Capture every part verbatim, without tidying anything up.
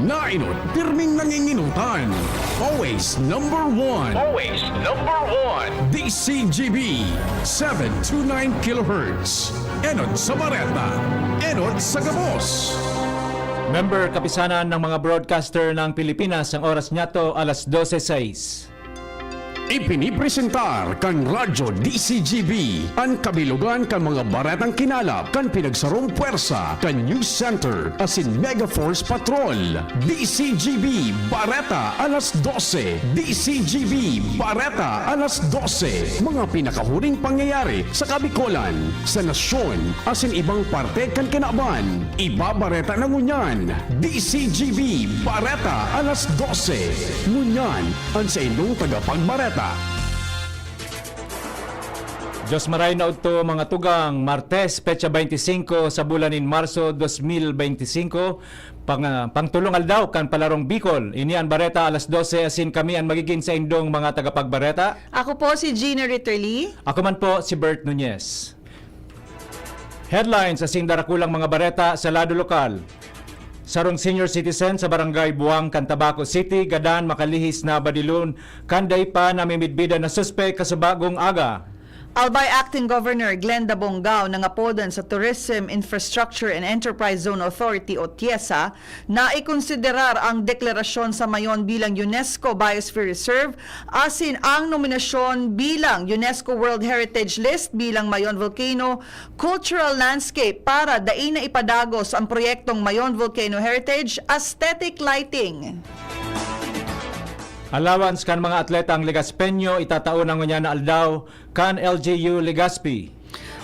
Nainot, pirming nanginginutan. Always number one. Always number one. D C G B, seven two nine kilohertz. Enot sa bareta, enot sa gabos. Member Kapisanan ng mga Broadcaster ng Pilipinas, ang oras niyato, alas dose sais. Ipinipresentar kan Radyo D C G B an kabilogan kan mga baretang kinalap kan pinagsarong pwersa kan News Center asin Mega Force Patrol. D C G B Bareta alas dose. D C G B Bareta alas dose. Mga pinakahuring pangyayari sa Kabikolan, sa nasyon, asin ibang parte kan kinaban. Ibabareta na ngunyan. D C G B Bareta alas dose. Ngunyan, an saindong tagapagbareta. Diyos maray na udto, mga tugang, Martes, petsa beinti singko sa bulan nin Marso, dos mil beinti singko, pang, ah, pangtulong aldaw kan Palarong Bicol. Ini an bareta alas dose, asin kami an magigin saindong mga tagapagbareta. Ako po si Gina Ritterly. Ako man po si Bert Nunez. Headlines asin darakulang mga bareta sa lado lokal. Sarong senior citizen sa Barangay Buang kan Tabaco City gadan makalihis na badilon kan dai pa namimidbidan na suspek kasubagong aga. Albay Acting Governor Glenda Bongao nangapodan sa Tourism Infrastructure and Enterprise Zone Authority o TIEZA na ikonsiderar ang deklarasyon sa Mayon bilang UNESCO Biosphere Reserve asin ang nominasyon bilang UNESCO World Heritage List bilang Mayon Volcano Cultural Landscape para dai na ipadagos ang proyektong Mayon Volcano Heritage Aesthetic Lighting. Allowance kan mga atletang Legaspeño itatao na ngunyan na aldaw kan L G U Legazpi.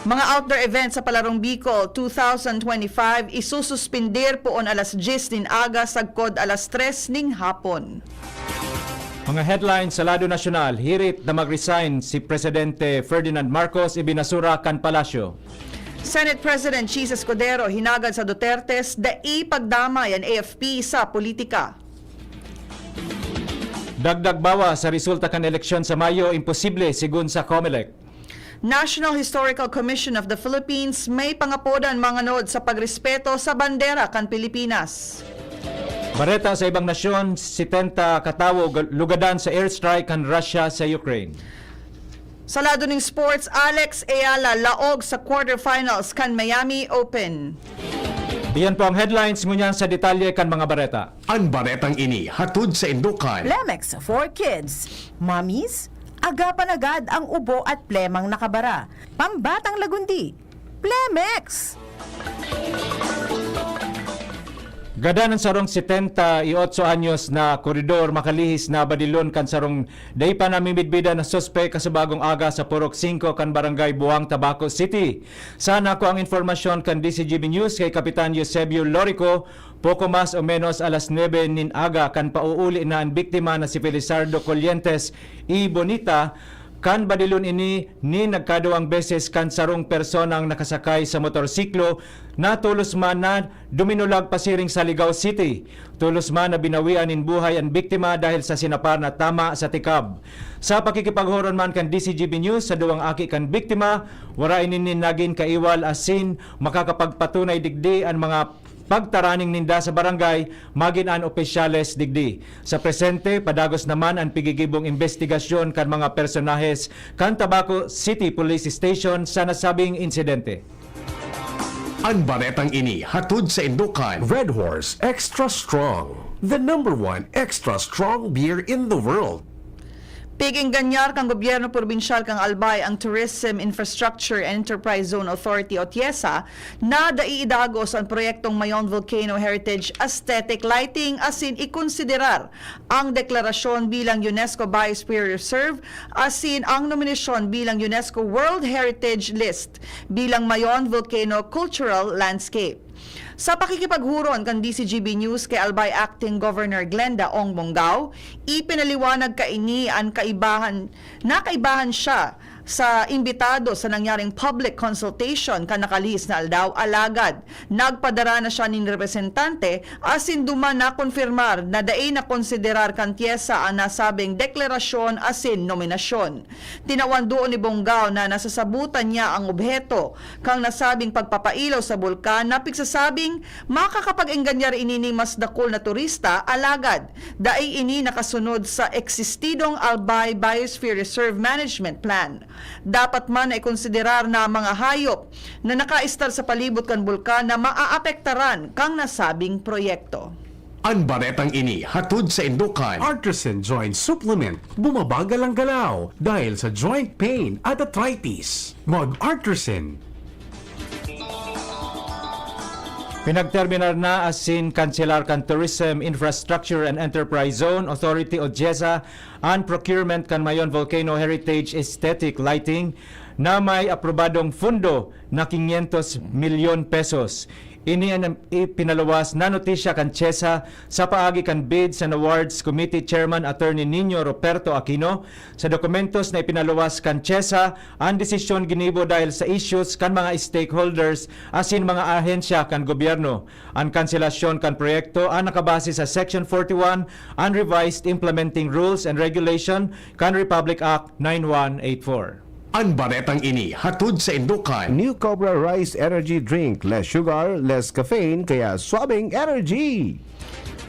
Mga outdoor events sa Palarong Bicol two thousand twenty-five isususpindir poon alas dyes nin aga sagkod alas tres nin hapon. Mga headlines sa lado nasyonal: hirit na mag-resign si Presidente Ferdinand Marcos, ibinasura kan palasyo. Senate President Chiz Escudero hinagad sa Dutertes dai pagdamay an A F P sa politika. Dagdag bawas sa resulta kan eleksyon sa Mayo, imposible, sigon sa Comelec. National Historical Commission of the Philippines may pangapodan manganod sa pagrespeto sa bandera kan Pilipinas. Bareta sa ibang nasyon: setenta katawo ga-, lugadan sa airstrike kan Russia sa Ukraine. Sa lado ning sports, Alex Eala laog sa quarterfinals kan Miami Open. Iyan po ang headlines. Ngunyan sa detalye kan mga bareta. An baretang ini hatod saindo kan Plemex for Kids. Mommies, agapan agad ang ubo at plemang nakabara. Pambatang lagundi, Plemex! Gadan an sarong setenta y otso anyos na koridor makalihis na badilon kan sarong dai pa namimidbidan na suspek kasubagong aga sa Purok singko kan Barangay Buang, Tabaco City. Sa nakuang impormasyon kan D C G B News kay Kapitan Eusebio Lorico, poko mas o menos alas nuebe nin aga kan pauuli na an biktima na si Felizardo Collientes y Bonita. Kan badilon ini, nin nagkaduwang beses kan sarong personang nakasakay sa motorsiklo na tolos man na duminulag pasiring sa Ligao City. Tolos man na binawian nin buhay an biktima dahil sa sinapar na tama sa tikab. Sa pakikipaghuron man kan D C G B News sa duwang aki kan biktima, wara ini nin nagin kaiwal asin makakapagpatunay digdi an mga pagtaraning ninda sa barangay, magin an opisyales digdi. Sa presente, padagos naman an pigigibong imbestigasyon kan mga personahes kan Tabaco City Police Station sa nasabing insidente. An baretang ini hatod saindo kan Red Horse Extra Strong, the number one extra strong beer in the world. Pig-engganyar kan gobyerno probinsyal kan Albay ang Tourism Infrastructure and Enterprise Zone Authority o TIEZA na dai idagos an proyektong Mayon Volcano Heritage Aesthetic Lighting asin ikonsiderar ang deklarasyon bilang UNESCO Biosphere Reserve asin ang nominasyon bilang UNESCO World Heritage List bilang Mayon Volcano Cultural Landscape. Sa pakikipaghuron kan D C G B News kay Albay Acting Governor Glenda Ong Bongao, ipinaliwanag kaini an kaibahan, na kaibahan siya sa imbitado sa nangyaring public consultation kan nakalihis na aldaw, alagad nagpadara na siya nin representante asin duman nakonfirmar na dai nakonsiderar kan TIESA ang nasabing deklarasyon asin nominasyon. Tinawan duon ni Bonggao na nasasabutan niya ang obheto kan nasabing pagpapailaw sa bulkan na pigsasabing makakapag-engganyar ini nin mas dakul na turista, alagad dai ini nakasunod sa eksistidong Albay Biosphere Reserve Management Plan. Dapat man na ikonsiderar na ang mga hayop na nakaistar sa palibot kan bulkan na maaapektaran kan nasabing proyekto. An baretang ini hatod saindo kan Artisan Joint Supplement. Bumabagal ang galaw dahil sa joint pain at arthritis. Mag-Artisan. Pinagterminar na asin kanselar kan Tourism Infrastructure and Enterprise Zone Authority o TIESA an procurement kan Mayon Volcano Heritage Aesthetic Lighting na may aprobadong fundo na quinientos milyon pesos. Ini an ipinaluwas na notisya kan TIESA sa paagi kan bids and awards committee chairman Attorney Nino Ruperto Aquino. Sa dokumentos na ipinaluwas kan TIESA, an desisyon ginibo dahil sa issues kan mga stakeholders asin mga ahensya kan gobyerno. An kanselasyon kan proyekto an nakabase sa Section forty-one an Revised Implementing Rules and Regulation kan Republic Act nine one eight four. An baretang ini hatod saindo kan New Cobra Rice Energy Drink, less sugar, less caffeine, kaya swabing energy.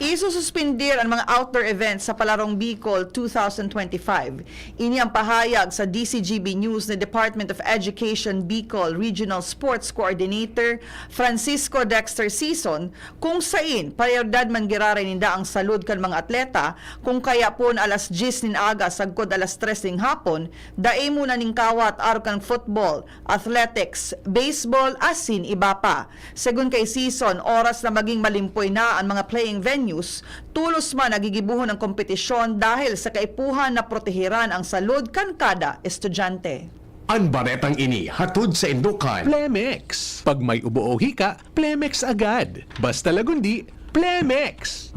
Isususpindir an mga outdoor events sa Palarong Bicol twenty twenty-five. Ini ang pahayag sa D C G B News ni Department of Education Bicol Regional Sports Coordinator Francisco Dexter Sison, kung sain prioridad man giraray ninda ang salud kan mga atleta, kung kaya pon alas dyes nin aga sagkod alas tres nin hapon, dai muna nin kawat arog kan football, athletics, baseball, asin iba pa. Segun kay Sison, oras na magin malimpoy na an mga playing venues, tolos man nagigibohon an kompetisyon dahil sa kaipuhan na proteheran ang salud kan kada estudyante. An baretang ini hatod saindo kan Plemex. Pag may ubo o hika, Plemex agad. Basta lagundi, Plemex!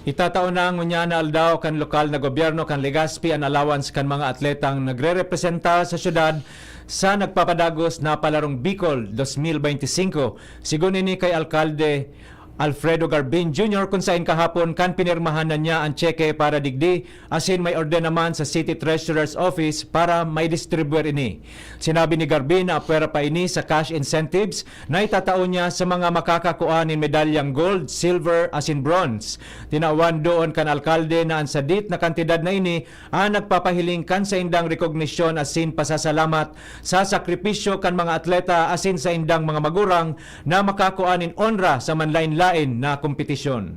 Itatao na ngunyan na aldaw kan lokal na gobyerno kan Legazpi an allowance kan mga atletang nagrerepresenta sa syudad sa nagpapadagos na Palarong Bicol dos mil beinti singko. Segun ini kay Alkalde Alfredo Garbin Junior, kun sain kahapon kan pinirmahan na niya an tseke para digdi, asin may orden naman sa City Treasurer's Office para maidistribuyar ini. Sinabi ni Garbin na apwera pa ini sa cash incentives na itatao niya sa mga makakakua nin medalyang gold, silver, asin bronze. Tinawan doon kan alkalde na an sadit na kantidad na ini an nagpapahiling kan saindang rekognisyon asin pasasalamat sa sakripisyo kan mga atleta asin saindang mga magurang na makakua nin onra sa manlaen-laen na kompetisyon.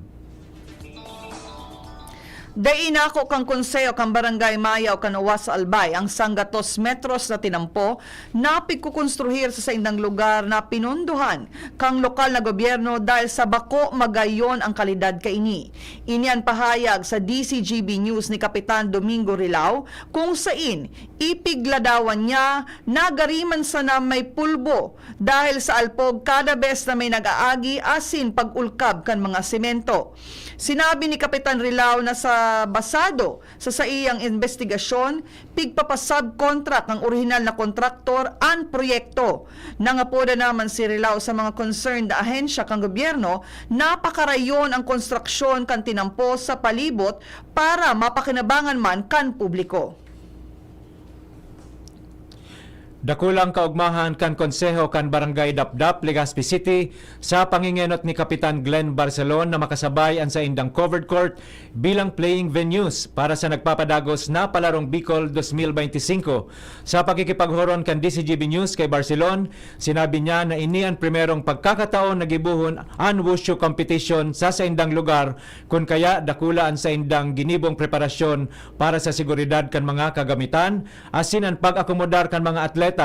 Dai inako kan Konseho kan Barangay Mayaw kan Uwas sa Albay ang sanggatos metros na tinampo na pigkokonstruhir sa saindang lugar na pinondohan kan lokal na gobyerno dahil sa bako magayon ang kalidad kaini. Ini an pahayag sa D C G B News ni Kapitan Domingo Rilao, kung sain ipigladawan niya na gari man sana may pulbo dahil sa alpog kada bes na may nag-aagi asin pag-ulkab kan mga semento. Sinabi ni Kapitan Rilao na sa basado sa saiyang imbestigasyon, pigpapasubcontract kan orihinal na kontraktor an proyekto. Nangapoda naman si Rilao sa mga concerned na ahensya kan gobyerno na pakarayon ang konstruksyon kan tinampo sa palibot para mapakinabangan man kan publiko. Dakulang kaogmahan kan Konseho kan Barangay Dapdap, Legazpi City, sa pangingenot ni Kapitan Glenn Barcelon na makasabay an saindang covered court bilang playing venues para sa nagpapadagos na Palarong Bicol dos mil beinti singko. Sa pakikipaghoron kan D C G B News kay Barcelon, sinabi niya na ini an primerong pagkakataon na gibohon an wushu competition sa saindang lugar, kun kaya dakula an saindang ginibong preparasyon para sa seguridad kan mga kagamitan, asin an pag-akomodar kan mga atleta,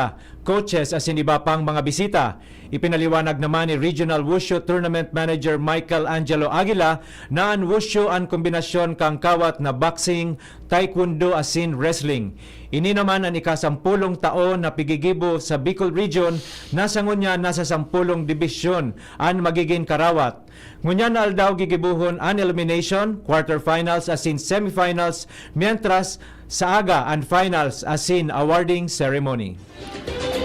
coaches asin iba pang mga bisita. Ipinaliwanag naman ni Regional Wushu Tournament Manager Michael Angelo Aguila na an wushu an kombinasyon kan kawat na boxing, taekwondo asin wrestling. Ini naman an ikasampolong taon na pigigibo sa Bicol Region na sa ngunyan nasa sampolong dibisyon an magigin karawat. Ngunyan na aldaw gigibohon an elimination, quarterfinals asin semifinals, mientras sa aga an finals asin awarding ceremony.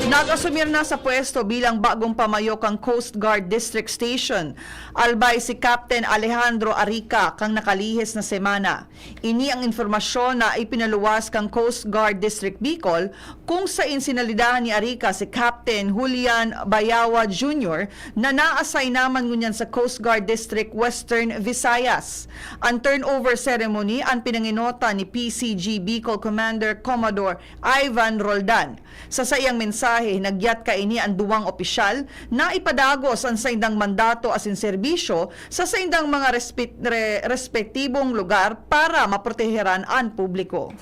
Nag-asumir na sa pwesto bilang bagong pamayo kan Coast Guard District Station, Albay, si Captain Alejandro Arica kan nakalihis na semana. Ini ang impormasyon na ipinaluwas kan Coast Guard District Bicol, kung sain sinalidahan ni Arica si Captain Julian Bayawa Junior na na-assign naman ngunyan sa Coast Guard District Western Visayas. An turnover ceremony an pinangenotan ni P C G Bicol Commander Commodore Ivan Roldan. Sa saiyang mensahe, nagyat kaini an duwang opisyal na ipadagos an saindang mandato asin serbisyo sa saindang mga respet-, re-, respetibong lugar para maproteheran an publiko.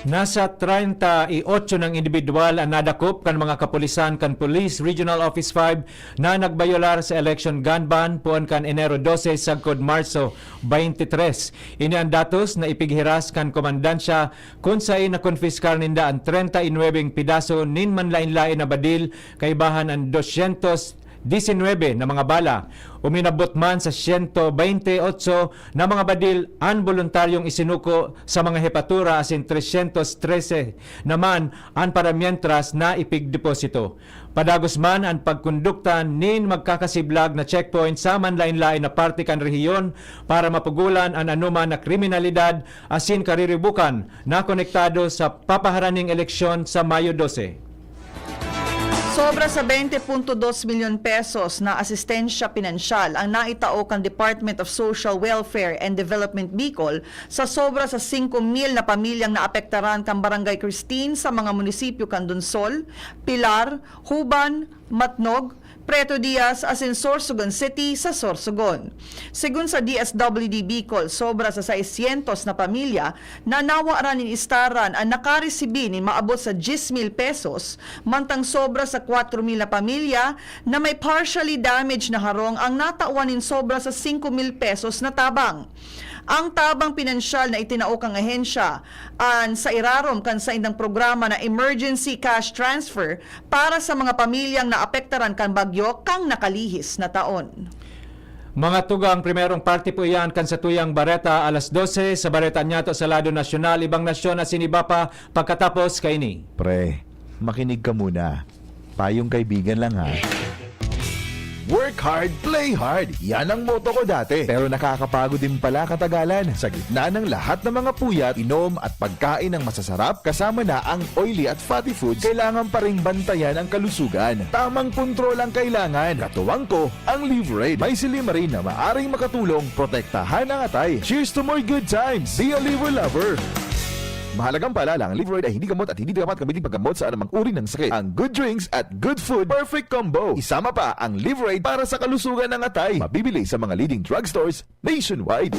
Nasa treinta y ocho nang indibidwal an nadakop kan mga kapulisan kan Police Regional Office five na nagbayolar sa election gun ban poon kan Enero dose sagkod Marso twenty-three. Ini an datos na ipighiras kan komandansya kun sain nakonpiskar ninda an treinta y nuebeng pidaso nin manlaen-laen na badil, kaibahan an dosyentos disinwebe na mga bala. Uminabot man sa siyento bente otso na mga badil an boluntaryong isinuko sa mga hepatura asin tresyentos trese naman an para mientras na ipigdeposito. Padagos man an pagkondukta nin magkakasiblag na checkpoint sa manlaen-laen na parte kan rehiyon para mapugolan an anoman na kriminalidad asin kariribukan na konektado sa papaharaning eleksyon sa Mayo dose. Sobra sa twenty punto dos milyon pesos na asistensya pinansyal ang naitao kan Department of Social Welfare and Development Bicol sa sobra sa singko mil na pamilyang naapektaran kan Barangay Christine sa mga munisipyo kan Donsol, Pilar, Juban, Matnog, Preto Diaz asin Sorsogon City sa Sorsogon. Segun sa D S W D Bicol, sobra sa seiscientos na pamilya na nawaran nin istaran an nakaresibi nin maabot sa dyes mil pesos, mantang sobra sa kwatro mil na pamilya na may partially damaged na harong ang natawan nin sobra sa singko mil pesos na tabang. Ang tabang pinansyal na itinao kan ahensya an sa irarom kan saindang programa na Emergency Cash Transfer para sa mga pamilyang naapektaran kan bagyo kan nakalihis na taon. Mga tugang, primerong parte po iyan kan satuyang bareta alas dose sa bareta niyato sa lado nasyonal, ibang nasyon asin iba pa pagkatapos kaini. Pre, makinig ka muna. Payong kaibigan lang, ha. Work hard, play hard. Yan ang motto ko dati. Pero nakakapagod din pala katagalan. Sa gitna ng lahat ng mga puyat, inom at pagkain ng masasarap, kasama na ang oily at fatty foods, kailangan pa ring bantayan ang kalusugan. Tamang kontrol ang kailangan. Katuwang ko, ang Livraid. May silymarin na maaring makatulong protektahan ang atay. Cheers to more good times! Be a Liver Lover! Mahalagang paalala, ang Livraid ay hindi gamot at hindi dapat gamitin paggamot sa anumang uri ng sakit. Ang good drinks at good food, perfect combo. Isama pa ang Livraid para sa kalusugan ng atay. Mabibili sa mga leading drugstores nationwide.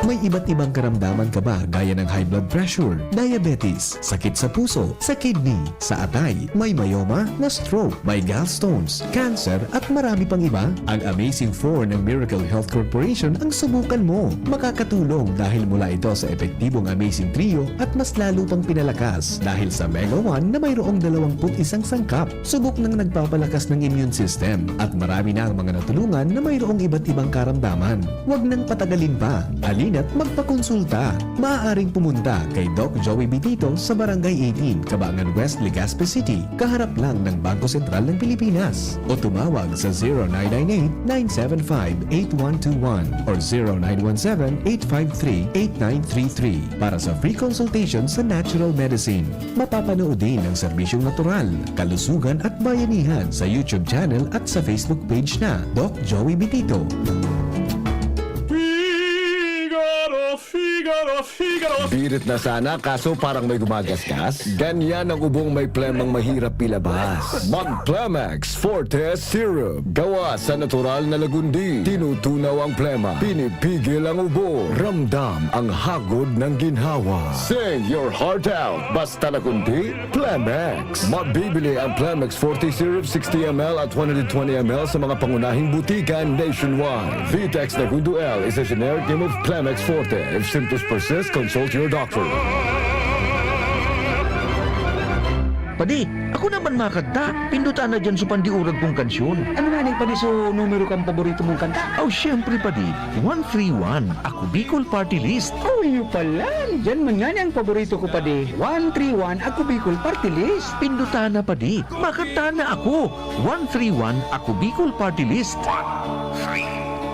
May iba't ibang karamdaman ka ba, gaya ng high blood pressure, diabetes, sakit sa puso, sa kidney, sa atay, may myoma, na-stroke, may gallstones, cancer, at marami pang iba? Ang Amazing Four ng Miracle Health Corporation ang subukan mo. Makakatulong dahil mula ito sa epektibong Amazing Trio at mas lalo pang pinalakas dahil sa Mega One na mayroong dalawampu't isang sangkap. Subok nang nagpapalakas ng immune system at marami na ang mga natulungan na mayroong iba't ibang karamdaman. Huwag nang patagalin pa. Halina't magpakonsulta. Maaaring pumunta kay Doc Joey Bitito sa Barangay eighteen, Cabangan West, Legazpi City, kaharap lang ng Bangko Sentral ng Pilipinas. O tumawag sa zero nine nine eight, nine seven five, eight one two one or zero nine one seven, eight five three, eight nine three three para sa free consultation sa natural medicine. Mapapanood din ang serbisyong natural, kalusugan at bayanihan sa YouTube channel at sa Facebook page na Doc Joey Bitito. Figaro, Figaro, Figaro. Birit na sana, kaso parang may gumagasgas. Ganyan ang ubong may plemang mahirap ilabas. Mag Plemex Forte Syrup. Gawa sa natural na lagundi. Tinutunaw ang plema. Pinipigil ang ubo. Ramdam ang hagod ng ginhawa. Sing your heart out. Basta lagundi, Plemex. Mabibili ang Plemex Forte Syrup sixty M L at one hundred twenty M L sa mga pangunahing butika nationwide. Vitex Negundo L is a generic name of Plemex Forte. If symptoms persist, consult your doctor. Padi, Ako naman makanta. Pindutan na dyan sa pandiurag kong kansyon. Ano nga ni, padi, so numero kan paborito mong kanta? Aw, siyempre, padi. One three one, Ako Bicol Party List. Uy, yun pala. Diyan man nga ni ang paborito ko, padi. One three one, Ako Bicol Party List. Pindutan na, padi. Makanta na ako. One three one, Ako Bicol Party List. One three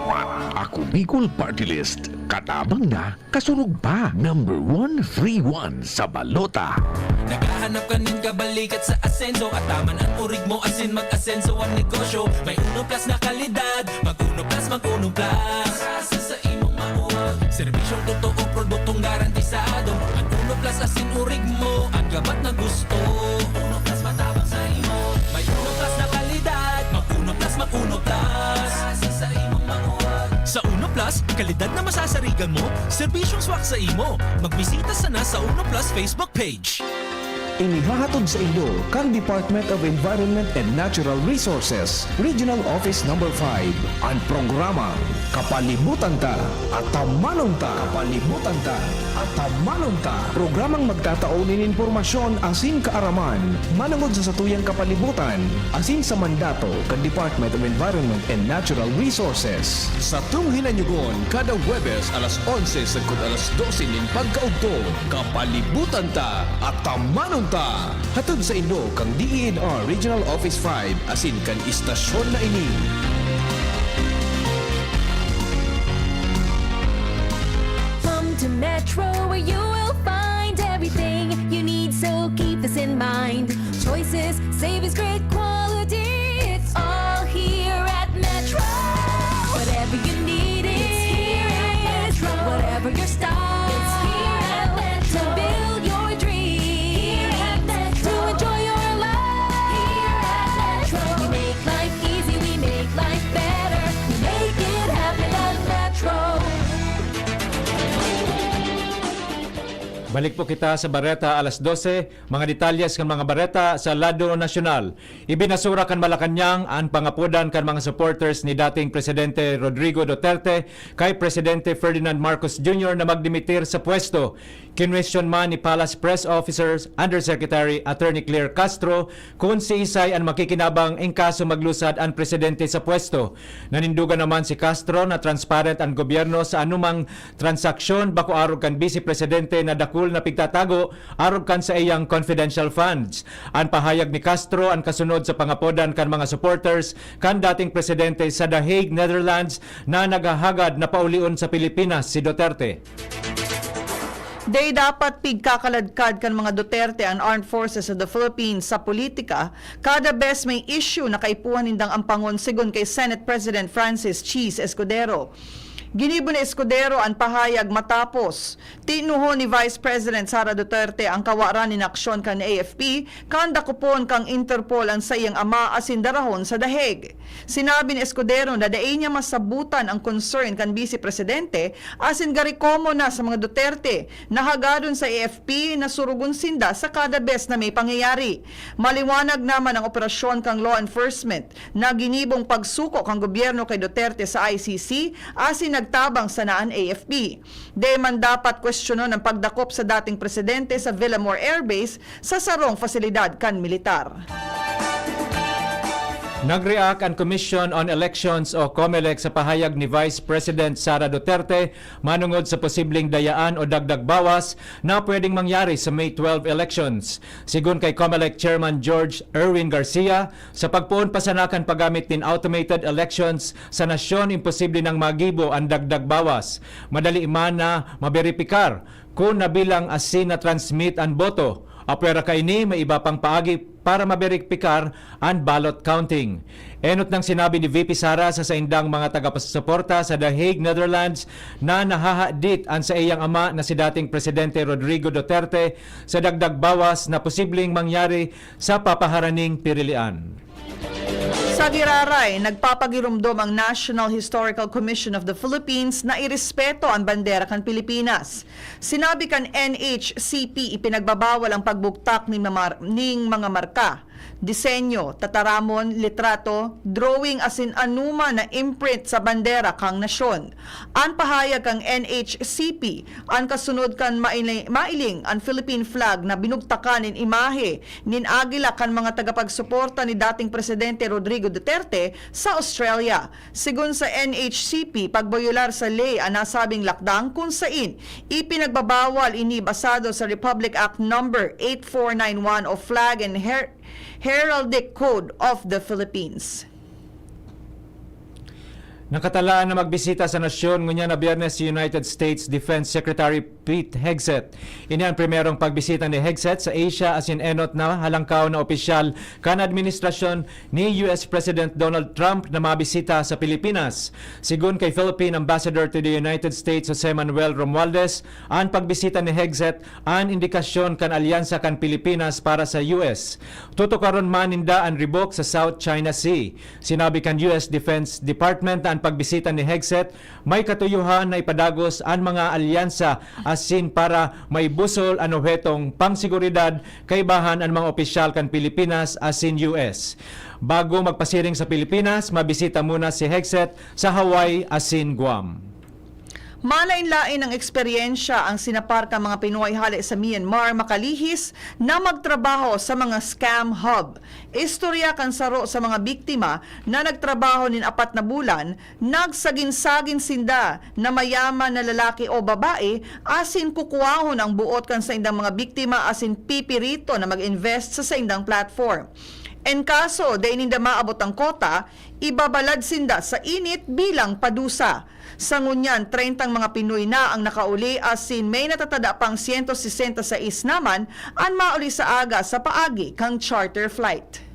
one. Ako Bicol Party List. Katabang na, kasurog pa. Number one three one sa balota. Naghahanap ka nin kabalikat sa asenso, at taman an orig mo asin mag-asenso an negosyo. May Uno Plus na kalidad, mag Uno Plus, mag Uno Plus. Sa, sa imong mauwag. Serbisyong totoo, produktong garantisado. An Uno Plus asin orig mo, an gabat na gusto. Uno Plus matabang sa imo. May Uno Plus na kalidad, mag Uno Plus, mag Uno Plus. Sa, sa imong mauwag. Sa Uno Plus, kalidad na masasarigan mo, serbisyong swak sa imo. Magbisita sana sa Uno Plus Facebook page. Inihahatod sa inyo kan Department of Environment and Natural Resources, Regional Office Number five, an programang Kapalibutan Ta, Atamanon Ta. Kapalibutan Ta, Atamanon Ta. Programang magtatao nin impormasyon asin kaaraman manongod sa satuyang kapalibutan asin sa mandato kan Department of Environment and Natural Resources. Satong hinanyugon kada Huwebes alas onse sagkod alas dose nin pagkaudto. Kapalibutan Ta, Atamanon Ta. Hatod sa inyo kan D E N R Regional Office five asin kan istasyon na ini. Come to Metro, where you will find everything you need, so keep this in mind. Choices, savings, great quality, it's all here at Metro. Whatever you need, it's here at Metro. Whatever your style, it's here at Metro. To build your dreams, here at Metro. To enjoy your life, here at Metro. We make life easy, we make life better. We make it happen at Metro. Balik po kita sa bareta alas dose. Mga detalles kan mga bareta sa lado nasyonal. Ibinasura kan Malacañang an pangapodan kan mga supporters ni dating Presidente Rodrigo Duterte kay Presidente Ferdinand Marcos Junior na magdimitir sa pwesto. Kinwestiyon man ni Palace Press Officer Undersecretary Attorney Claire Castro kun siisay an makikinabang in kaso maglusad an presidente sa pwesto. Nanindogan naman si Castro na transparent an gobyerno sa anumang transaksyon bako arog kan Bise Presidente na dakul na pigtatago arog kan saiyang confidential funds. An pahayag ni Castro an kasunod sa pangapodan kan mga supporters kan dating presidente sa The Hague, Netherlands, na naghahagad na paulion sa Pilipinas si Duterte. Dai dapat pigkakaladkad kan mga Duterte an Armed Forces of the Philippines sa politika, kada bes may issue na kaipuhan nindang ampangon, sigon kay Senate President Francis Chiz Escudero. Ginibo ni Escudero an pahayag matapos tinuhon ni Vice President Sara Duterte an kawaran nin aksyon kan A F P kan dakopon kan Interpol an saiyang ama asin darahon sa The Hague. Sinabi ni Escudero na dai niya masabotan an concern kan Bise Presidente asin gari komo na sa mga Duterte na hagadon sa A F P na surugon sinda sa kada bes na may pangyayari. Maliwanag naman ang operasyon kan law enforcement na ginibong pagsuko kan gobyerno kay Duterte sa I C C asin nagtabang sana an A F P. Dai man dapat kwestiyonon ang pagdakop sa dating presidente sa Villamor Air Base sa sarong pasilidad kan militar. Nag-react an Commission on Elections o COMELEC sa pahayag ni Vice President Sara Duterte manongod sa posibleng dayaan o dagdag bawas na pwedeng mangyari sa May twelve elections. Sigon kay COMELEC Chairman George Erwin Garcia, sa pagpoon pa sana kan paggamit nin automated elections sa nasyon, imposible nang magibo an dagdag bawas. Madali man na maberipikar kun nabilang asin na-transmit an boto. Apwera kaini, may iba pang paagi para maberipikar an ballot counting. Enot nang sinabi ni V P Sara sa saindang mga tagapasuporta sa The Hague, Netherlands, na nahahadit an saiyang ama na si dating Presidente Rodrigo Duterte sa dagdag bawas na posibleng mangyari sa papaharaning pirilian. Sa giraray, nagpapagiromdom ang National Historical Commission of the Philippines na irespeto an bandera kan Pilipinas. Sinabi kan N H C P, ipinagbabawal ang pagbugtak nin mamar-, ning mga marka. disenyo, tataramon, litrato, drawing asin anoman na imprint sa bandera kan nasyon. An pahayag kan N H C P, an kasunod kan maili-, mailing an Philippine flag na binugtakan nin imahe nin agila kan mga tagapagsuporta ni dating Presidente Rodrigo Duterte sa Australia. Sigon sa N H C P, pagbayolar sa ley an nasabing lakdang kun sain ipinagbabawal ini basado sa Republic Act Number eight four nine one o Flag and Her-, Heraldic Code of the Philippines. Nakatalaan na magbisita sa nasyon ngunyan na Biyernes si United States Defense Secretary Pete Hegseth. Ini an primerong pagbisita ni Hegseth sa Asia asin enot na halangkaw na opisyal kan administrasyon ni U S President Donald Trump na mabisita sa Pilipinas. Sigon kay Philippine Ambassador to the United States, Jose Manuel Romualdez, an pagbisita ni Hegseth an indikasyon kan alyansa kan Pilipinas para sa U S. Tutukaron man ninda an ribok sa South China Sea. Sinabi kan U S Defense Department na an pagbisita ni Hegseth may katuyohan na ipadagos an mga alyansa asin para maibusol an obhetong pangseguridad kaibahan an mga opisyal kan Pilipinas asin U S. Bago magpasiring sa Pilipinas, mabisita muna si Hegseth sa Hawaii asin Guam. Malain-lain ang eksperyensya ang sinapar kan mga Pinoy hale sa Myanmar makalihis na magtrabaho sa mga scam hub. Istorya kan saro sa mga biktima na nagtrabaho nin apat na bulan, nagsagin-sagin sinda na mayaman na lalaki o babae asin kukuwahon ang buot kan saindang mga biktima asin pipirito na mag-invest sa saindang platform. En kaso dai ninda maabot ang kota, ibabalad sinda sa init bilang padusa. Sa ngunyan, treyntang mga Pinoy na ang nakauli asin may natatada pang siyento sesenta sais naman an mauli sa aga sa paagi kan charter flight.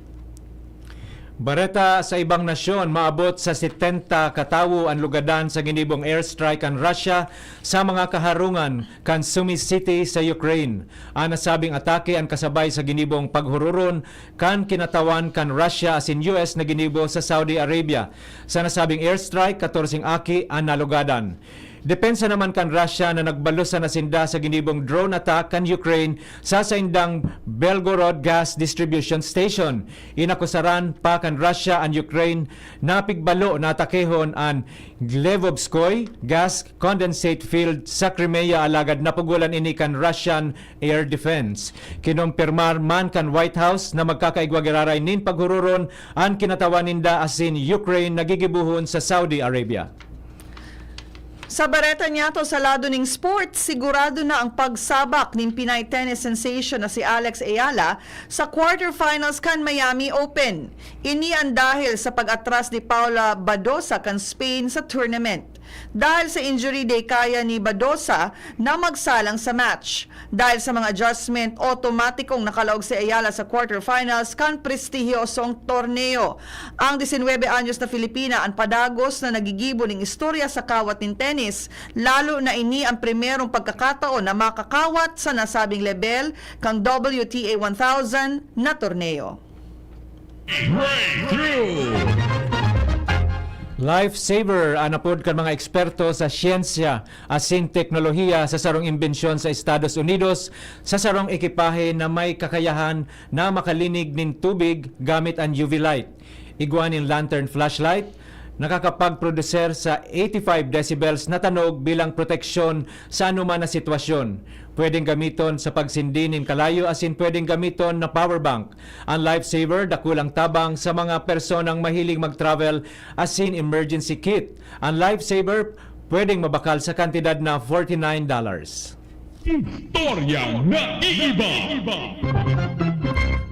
Bareta sa ibang nasyon, maabot sa setenta ka tawo an lugadan sa ginibong airstrike kan Russia sa mga kaharungan kan Sumy City sa Ukraine. An nasabing atake an kasabay sa ginibong paghururon kan kinatawan kan Russia asin U S na ginibo sa Saudi Arabia. Sa nasabing airstrike, katorseng aki an nalugadan. Depensa naman kan Russia na nagbalos sana sinda sa ginibong drone attack kan Ukraine sa saindang Belgorod Gas Distribution Station. Inakusaran pa kan Russia an Ukraine na pigbalo na atakehon an Glevovskoy Gas Condensate Field sa Crimea, alagad napugolan ini kan Russian Air Defense. Kinumpirmar man kan White House na magkakaigwa giraray nin paghururon an kinatawan ninda asin Ukraine na gigibohon sa Saudi Arabia. Sa bareta niyato sa lado ning sports, sigurado na ang pagsabak nin Pinay tennis sensation na si Alex Eala sa quarterfinals kan Miami Open. Ini an dahil sa pag-atras ni Paula Badosa kan Spain sa tournament. Dahil sa injury, di kaya ni Badosa na magsalang sa match. Dahil sa mga adjustment, otomatikong nakalaog si Eala sa quarterfinals kan prestihiyosong torneo. Ang disinwebe anyos na Filipina an padagos na nagigibo ning istorya sa kawat nin tennis, lalo na ini ang primerong pagkakataon na makakawat sa nasabing lebel kan W T A one thousand na torneo. Breakthrough! Lifesaver an apod kan mga eksperto sa siyensya asin teknolohiya sa sarong imbensyon sa Estados Unidos, sa sarong ekipahe na may kakayahan na makalinig nin tubig gamit an U V light. Igwa nin lantern flashlight, nakakapagproduser sa eighty-five decibels na tanog bilang proteksyon sa anoman na sitwasyon. Pwedeng gamiton sa pagsindi nin kalayo asin pwedeng gamiton na power bank. An Lifesaver dakulang tabang sa mga personang mahilig mag-travel asin emergency kit. An Lifesaver pwedeng mabakal sa kantidad na forty-nine dollars. Istoryang naiiba.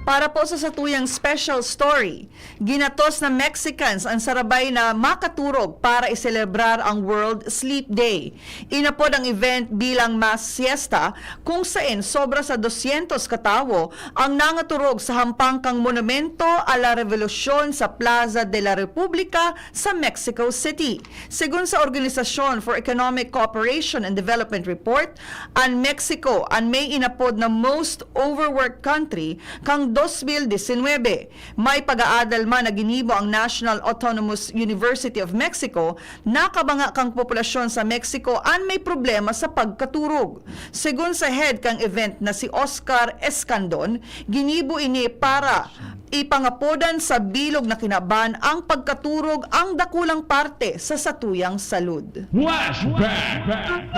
Para po sa satuyang special story, ginatos na Mexicans ang sarabay na makaturog para iselebrar ang World Sleep Day. Inapod ang event bilang mass siesta, kung saen sobra sa dosyentos katawo ang nangaturog sa hampang kan Monumento a la Revolucion sa Plaza de la Republica sa Mexico City. Segun sa Organisasyon for Economic Cooperation and Development report, an Mexico an may inapod na most overworked country kan dos mil disinwebe. May pag-aadal man na ginibo ang National Autonomous University of Mexico, nakabanga kan populasyon sa Mexico an may problema sa pagkaturog. Segun sa head kan event na si Oscar Escandon, ginibo ini para ipangapodan sa bilog na kinaban ang pagkaturog, ang dakulang parte sa satuyang salud. Flashback!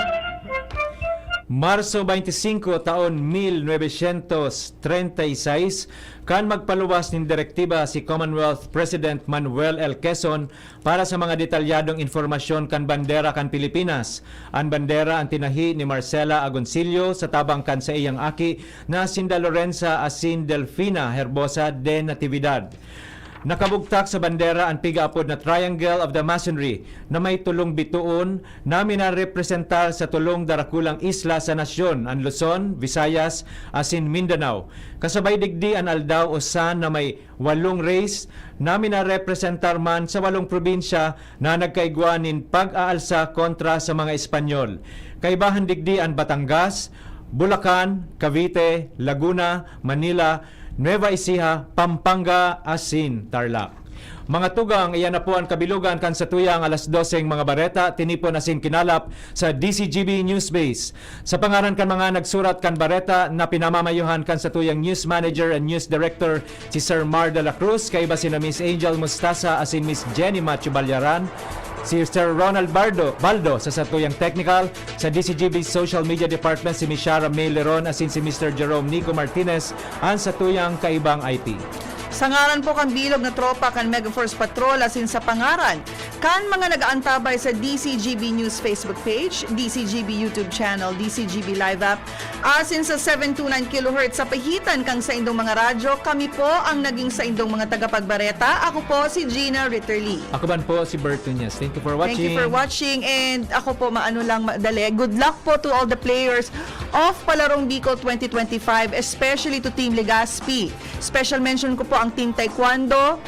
Marso twenty-five, taon mil novecientos treinta y seis, kan magpaluwas nin direktiba si Commonwealth President Manuel L. Quezon para sa mga detalyadong impormasyon kan bandera kan Pilipinas. An bandera an tinahi ni Marcela Agoncillo sa tabang kan saiyang aki na sinda Lorenza asin Delfina Herbosa de Natividad. Nakabugtak sa bandera an pigaapod na Triangle of the Masonry na may tolong bitoon na minarepresentar sa tolong darakulang isla sa nasyon, an Luzon, Visayas, asin Mindanao. Kasabay digdi an aldaw usan na may walong race na minarepresentar man sa walong probinsya na nagkaigwa nin pag-aalsa kontra sa mga Espanyol. Kaibahan digdi an Batangas, Bulacan, Cavite, Laguna, Manila, Nueva Ecija, Pampanga, asin Tarlac. Mga tugang, iyan na po an kabilogan kan satuyang alas doseng mga bareta, tinipon asin kinalap sa D C G B Newsbase. Sa pangaran kan mga nagsurat kan bareta na pinamamayohan kan satuyang news manager and news director, si Sir Mar de la Cruz, kaiba sina Miss Angel Mustasa asin Miss Jenny Macho Balyaran, si Sir Ronald Bardo, Baldo sa satuyang technical, sa D C G B Social Media Department si Miss Shara May Leron asin si Mister Jerome Nico Martinez, an satuyang kaibang I T. Sa ngaran po kan bilog na tropa kan Megaforce Patrol asin sa pangaran kan mga nag-aantabay sa D C G B News Facebook page, D C G B YouTube channel, D C G B Live app, asin sa seven two nine kilohertz sa pahitan kan saindong mga radyo, kami po ang naging saindong mga tagapagbareta. Ako po si Gina Ritterly. Ako man po si Bert Tuñas. Thank you for watching. Thank you for watching, and ako po, maano lang, madali. Good luck po to all the players of Palarong Bicol twenty twenty-five, especially to Team Legazpi. Special mention ko po ang Team Taekwondo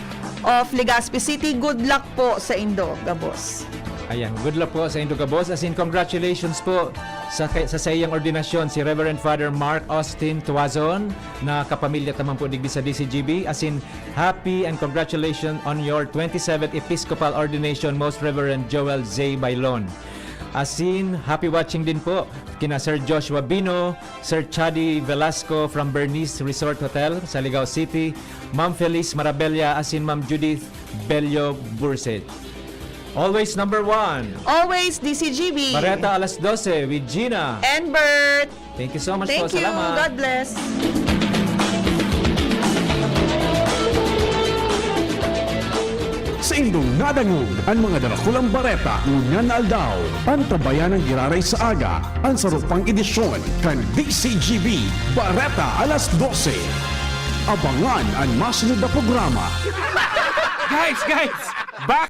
of Legazpi City. Good luck po sa indo, gabos. Ayan, good luck po sa indo, gabos. As in, congratulations po sa, sa saiyang ordinasyon, si Reverend Father Mark Austin Tuazon, na kapamilya ta man po digdi sa D C G B. As in, happy and congratulations on your twenty-seventh Episcopal Ordination, Most Reverend Joel J. Bailon. As in, happy watching din po kina Sir Joshua Bino, Sir Chadi Velasco from Bernice Resort Hotel sa Ligao City, Ma'am Feliz Marabella asin Ma'am Judith Bello Burset. Always number one. Always D C G B. Bareta alas dose with Gina. And Bert. Thank you so much po. Thank you. Salamat. God bless. Saindong nadangog an mga darakulang bareta ngunyan na aldaw. Antabayan an giraray sa aga, an saro pang edisyon kan D C G B Bareta alas dose. Abangan an masunod na programa. Guys, guys! Back